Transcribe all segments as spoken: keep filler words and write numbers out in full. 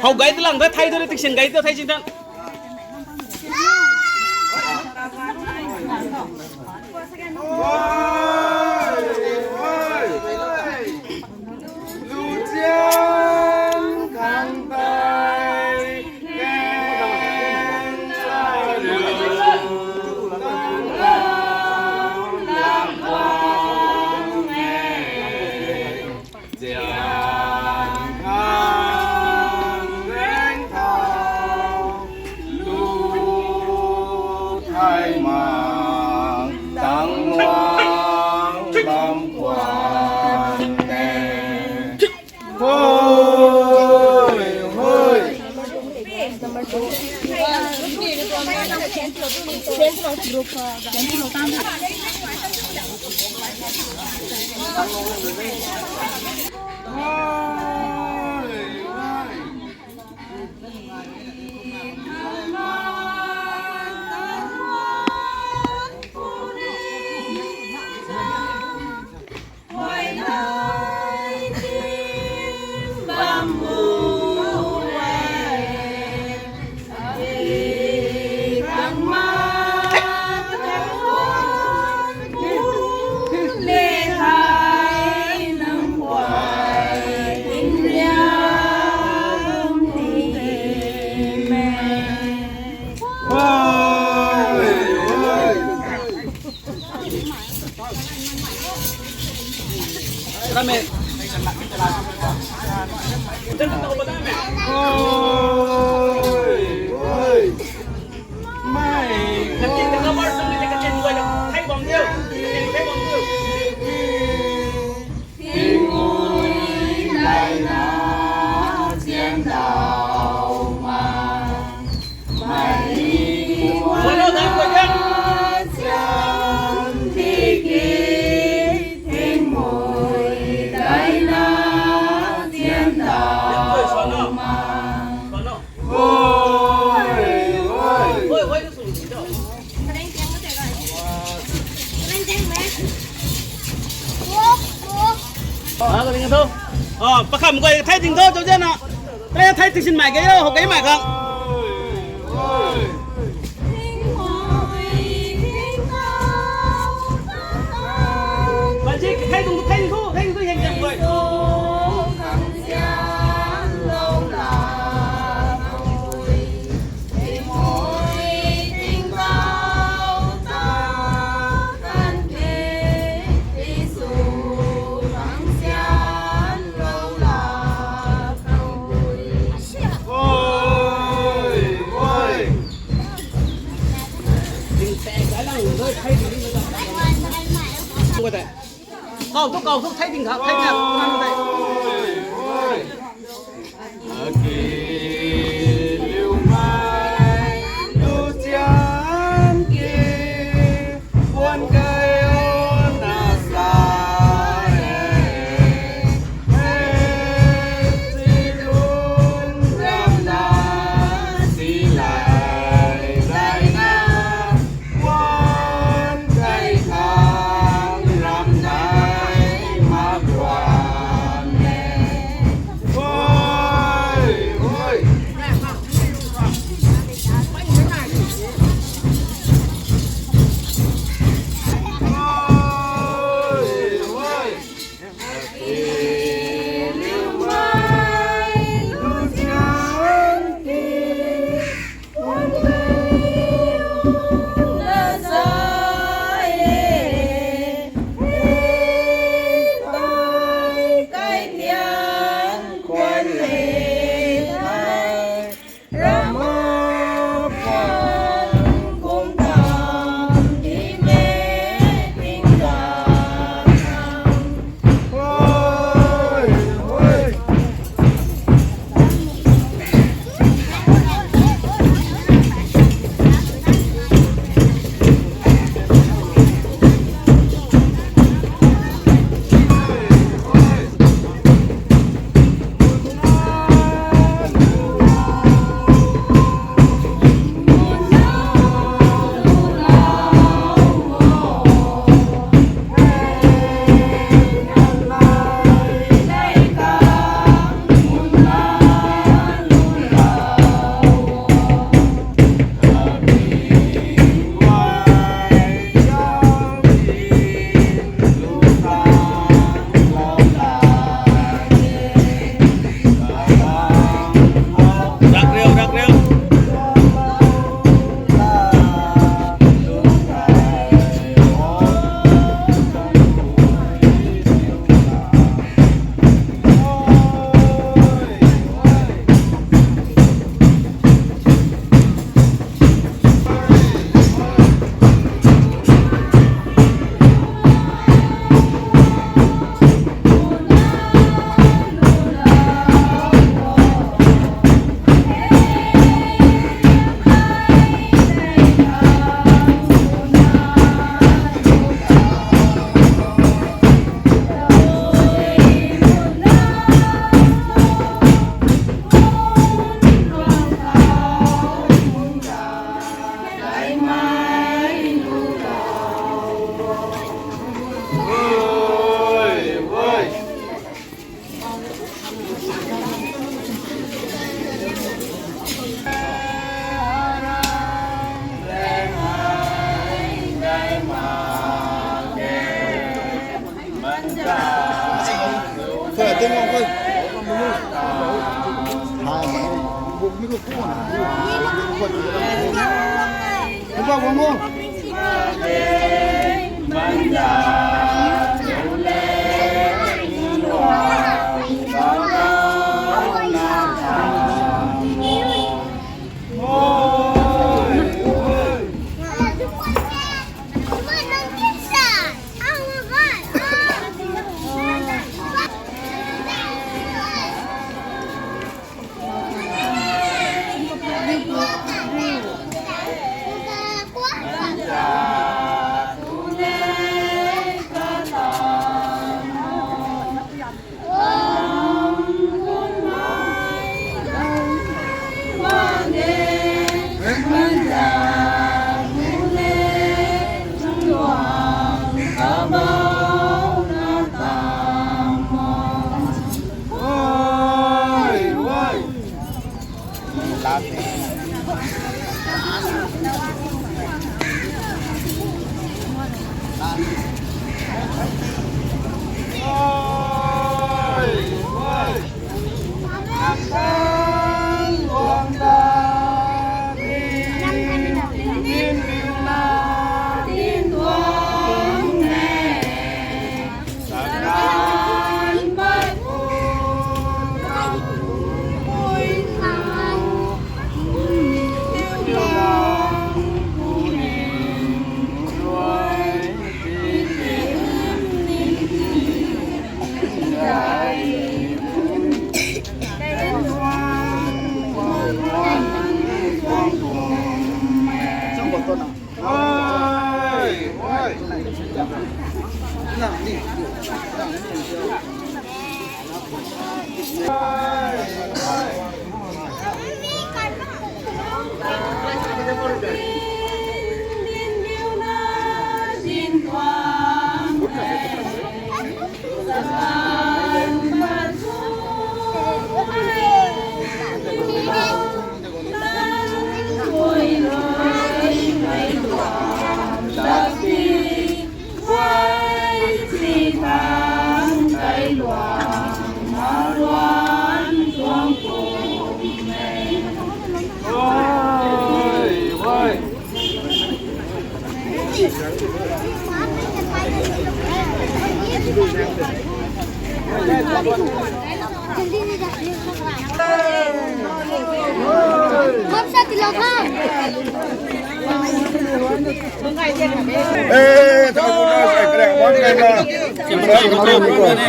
ꯍꯧ ꯒꯥꯔꯤꯗ ꯂꯥꯡꯗ ꯊꯥꯏꯗꯣꯔꯦ, ꯇꯤꯛꯁꯟ ꯒꯥꯔꯤꯗ ꯊꯥꯏꯁꯤꯗ꯫ ꯍꯣꯏ, ꯍꯣꯏ꯫ ꯔꯥꯃꯦ꯫ ꯍꯣꯏ, ꯍꯣꯏ꯫ ꯃꯥꯏ꯫ Ờ, có tiếng không? Ờ, bác Khẩm gọi thay tiếng thôi, cháu Diên ạ. Đây thay tiếng xin mãi cái, hộp cái mãi không? Bạn chị thay tiếng, thay tiếng thôi, thay tiếng thôi, hành động vậy. Kau tu, kau tu, thai ding kha, thai ding kha, kau tu, thai.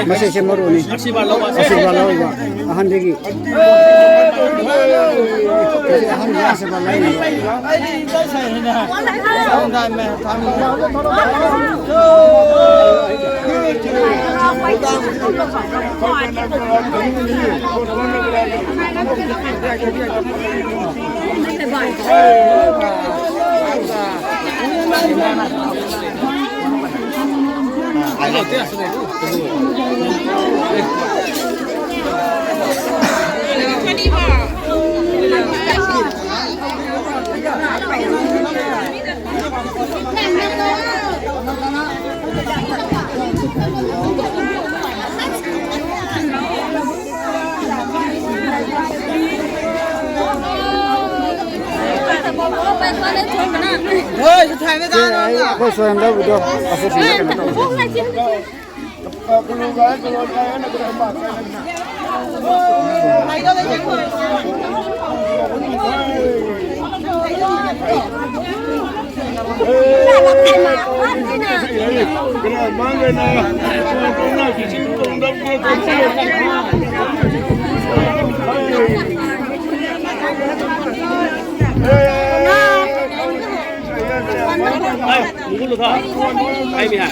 ꯃꯁꯤꯁꯦ ꯃꯔꯨꯅꯤ꯫ ꯑꯁꯤꯔꯕꯥꯗ ꯂꯧꯕ ꯑꯍꯟꯗꯒꯤ꯫ ꯑꯍꯟꯗꯒꯤ ꯑꯁꯤꯔꯕꯥꯗ ꯂꯧꯕ꯫ ꯑꯩꯈꯣꯏ ꯁꯣꯏꯍꯟꯗꯕꯗꯣ ꯑꯁꯣꯛꯁꯤꯡꯗ ꯀꯩꯅꯣ ꯇꯧꯕ꯫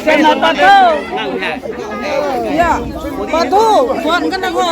Kena patah. Ya, patah. Tuan kena kau.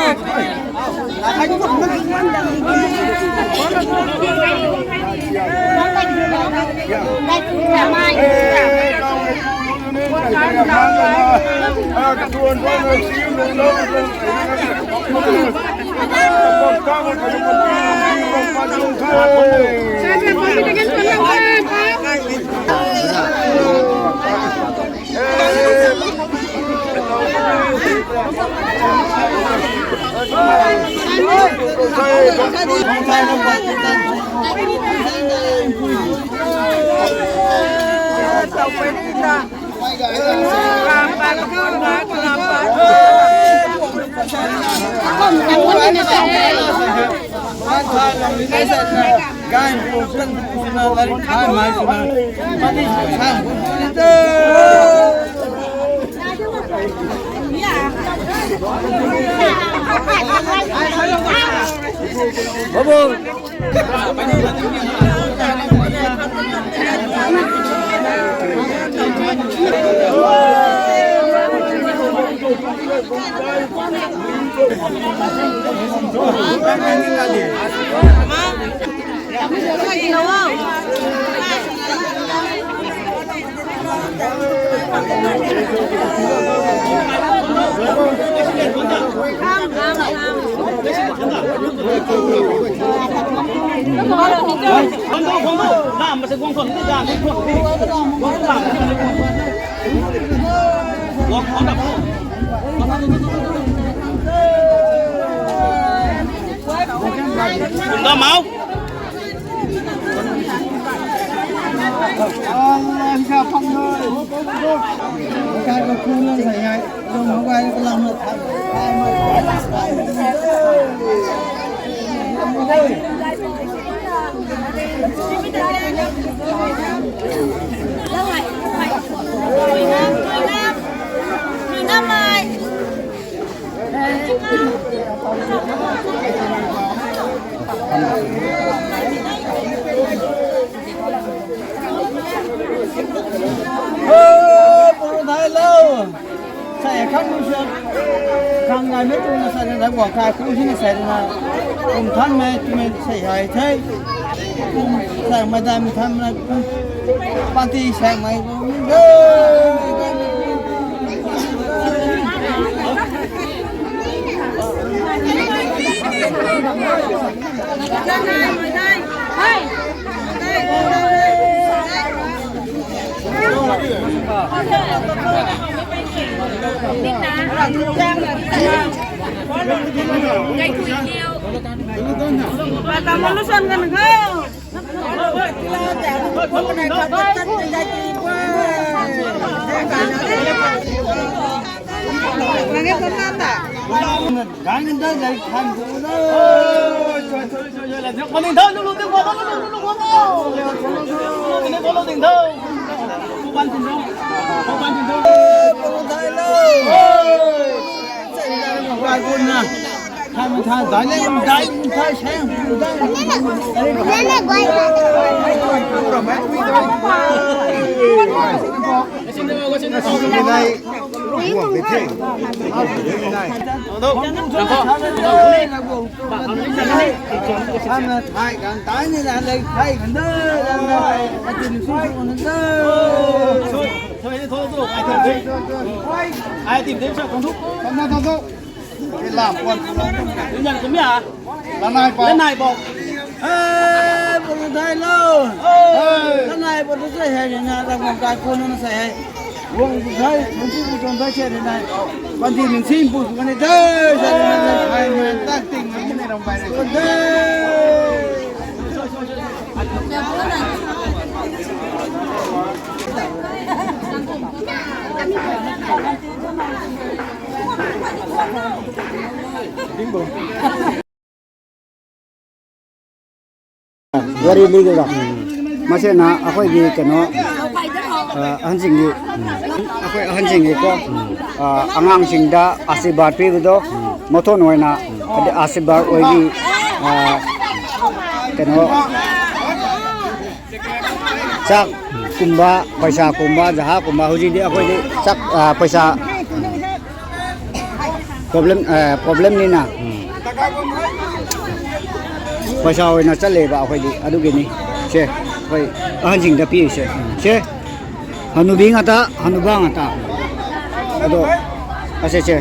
ꯀꯥꯏꯅ ꯄꯣꯛꯇꯅ ꯄꯨꯁꯤꯅ ꯂꯥꯏꯔꯤꯛ ꯊꯥ ꯃꯥꯏꯁꯤꯅ ꯃꯗꯤ ꯁꯥꯡ ꯕꯕꯨ꯫ ꯀꯨꯟꯗ ꯃꯥꯎ꯫ Ơ, bố thái lâu. Sai khăn mũ sơ. Khăn ngai mê tụ na sai na, bố khai khu xin sai na. Ôm thân mê, tụ mê sai hai thế. Sai mê đam thân mê. Party sai mê. ꯂꯅꯥꯏ ꯄꯥꯎ꯫ ꯂꯅꯥꯏ ꯄꯥꯎ꯫ ꯑꯦ, ꯄꯨꯡ ꯊꯥꯏ ꯂꯧ꯫ ꯑꯦ꯫ ꯂꯅꯥꯏ ꯄꯥꯎ two ꯆꯠ ꯍꯥꯏꯔꯤꯅ, ꯂꯝ ꯀꯥꯏ ꯀꯣꯟꯅ ꯆꯠ ꯍꯥꯏ꯫ ꯋꯥꯡ ꯄꯨꯊꯥꯏ, ꯊꯣꯡꯆꯨ ꯄꯨꯊꯣꯟ ꯊꯥꯏ ꯆꯦꯔꯤꯅ꯫ ꯄꯟꯊꯤ ꯅꯤꯡꯁꯤꯡ ꯄꯨꯊꯣꯛꯀꯅꯤ ꯗꯦ, ꯆꯠꯂꯅꯤ ꯗꯦ, ꯈꯥꯏ ꯃꯥꯏ ꯇꯥꯛ ꯇꯤꯡ ꯉꯝꯒꯅꯤ ꯔꯝꯕꯥꯏ ꯔꯦ꯫ ꯗꯦ꯫ ꯋꯥꯔꯤ ꯂꯤꯒꯦꯕ꯫ ꯃꯁꯤꯅ ꯑꯩꯈꯣꯏꯒꯤ ꯀꯩꯅꯣ, ꯑ, ꯑꯍꯟꯁꯤꯡꯒꯤ, ꯑꯩꯈꯣꯏ ꯑꯍꯟꯁꯤꯡꯒꯤꯀꯣ, ꯑ, ꯑꯉꯥꯡꯁꯤꯡꯗ ꯑꯥꯁꯤꯔꯕꯥꯗ ꯄꯤꯕꯗꯣ, ꯃꯊꯣꯟ ꯑꯣꯏꯅ, ꯍꯥꯏꯗꯤ ꯑꯥꯁꯤꯔꯕꯥꯗ ꯑꯣꯏꯕꯤ, ꯑ, ꯀꯩꯅꯣ, ꯆꯥꯛꯀꯨꯝꯕ, ꯄꯩꯁꯥꯒꯨꯝꯕ, ꯖꯍꯥꯀꯨꯝꯕ, ꯍꯧꯖꯤꯛꯇꯤ ꯑꯩꯈꯣꯏꯗꯤ ꯆꯥꯛ, ꯑ, ꯄꯩꯁꯥ problem, ꯑ, problemꯅꯤꯅ ꯄꯩꯁꯥ ꯑꯣꯏꯅ ꯆꯠꯂꯦꯕ ꯑꯩꯈꯣꯏꯗꯤ꯫ ꯑꯗꯨꯒꯤꯅꯤ ꯁꯦ ꯑꯩꯈꯣꯏ ꯑꯍꯟꯁꯤꯡꯗ ꯄꯤꯔꯤꯁꯦ꯫ ꯁꯦ ꯍꯅꯨꯕꯤ ꯉꯥꯛꯇ, ꯍꯅꯨꯕ ꯉꯥꯛꯇ꯫ ꯑꯗꯣ ꯑꯁꯦ ꯁꯦ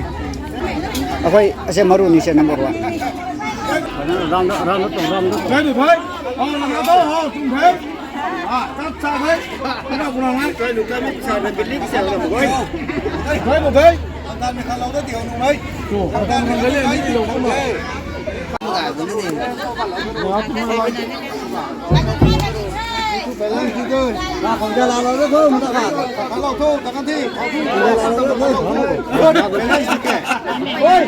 ꯑꯩꯈꯣꯏ ꯑꯁꯦ ꯃꯔꯨꯅꯤ ꯁꯦ number one꯫ Round, round, round, round. ꯍꯥꯎ, ꯂꯝꯕꯥꯗꯣ, ꯍꯥꯎ, ꯊꯨꯝ ꯐꯩ꯫ ꯑꯥ, ꯆꯞ ꯆꯥ ꯐꯩ꯫ ꯀꯅꯥ ꯄꯨꯔꯥ ꯉꯥꯏ? ꯀꯩꯅꯣ, ꯀꯃꯤ ꯄꯩꯁꯥ ꯂꯝꯕꯤ ꯂꯤꯛ ꯆꯦꯜꯂꯝꯃꯣ꯫ ꯐꯩ, ꯐꯩ, ꯐꯩ꯫ ꯑꯗꯥ ꯃꯦꯈꯥ ꯂꯧꯗ ꯇꯤꯍꯧ ꯅꯨꯡ ꯐꯩ꯫ ꯇꯣ, ꯑꯗꯥ ꯃꯦꯈꯥ ꯂꯧꯗ ꯇꯤꯍꯧ ꯅꯨꯡ ꯐꯩ꯫ Balance dito. Kakong dala lo ko mo ta ka. Kalo to, takan ti. Balance dito. Oi.